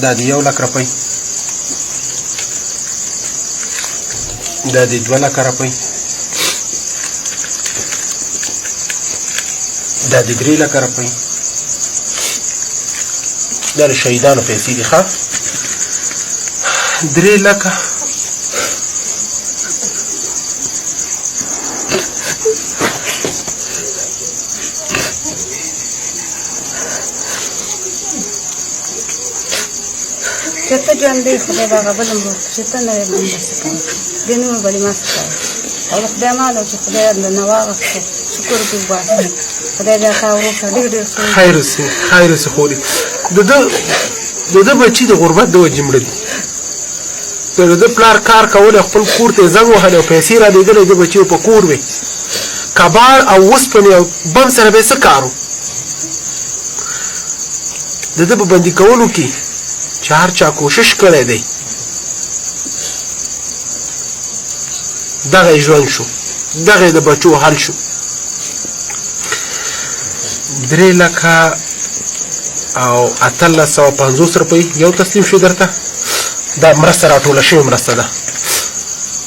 دا دی 1 لک روپۍ، دا دی 2 لک روپۍ، دا دی 3 لک روپۍ. دا د شهیدانو پیسې دي. ښه، 3 لکه چې ته ژوندی، خدای به هغه بل هم روغ کړي. چې ته نه وې، مونږ به څه کوو؟ دې نور به ما څه کوي؟ او له خدای مال چې خدای درنه واخیسته، شکر دې وباسه. خدای بیا تا ورور ته ډېر ډېر ښه. خیر اوسې، خیر اوسې خورې. د ده بچي د غربت د وجې مړه دي. د ده پلار کار کولی، خپل کور ته یې زنګ وهلی او پیسې را لېږلې، د بچیو په کور وې. کباړ او وسپنې او بم سره به یې څه کار و؟ د ده په بندي کولو کې چې هر چا کوشش کړی دی، دغه یې ژوند شو، دغه یې د بچو حل شو. 3 لکه او 1850 روپۍ یو تسلیم شو درته. دا مرسته راټوله شوې مرسته ده.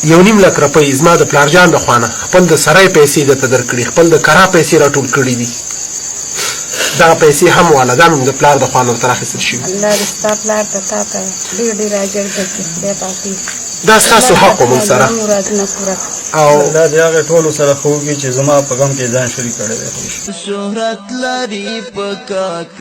1.5 لک روپۍ زما د پلار جان د خوا نه، خپل د سرای پیسې درته درکړي، خپل د کرا پیسې راټول کړي دي. دغه پیسې هم واله، دا مې د پلار د خوا نه ورته راخیستل شوي. الله دې ستا پلار ته تا ته ډېر ډېر اجر درکړي. خدای پاک دې دا ستاسو حق و موږ سره. مرادونه پوره کړي. او الله دې هغې ټولو سره ښه وکړي چې زما په غم کې ځان شریک کړی دی. شهرت لري په کاک.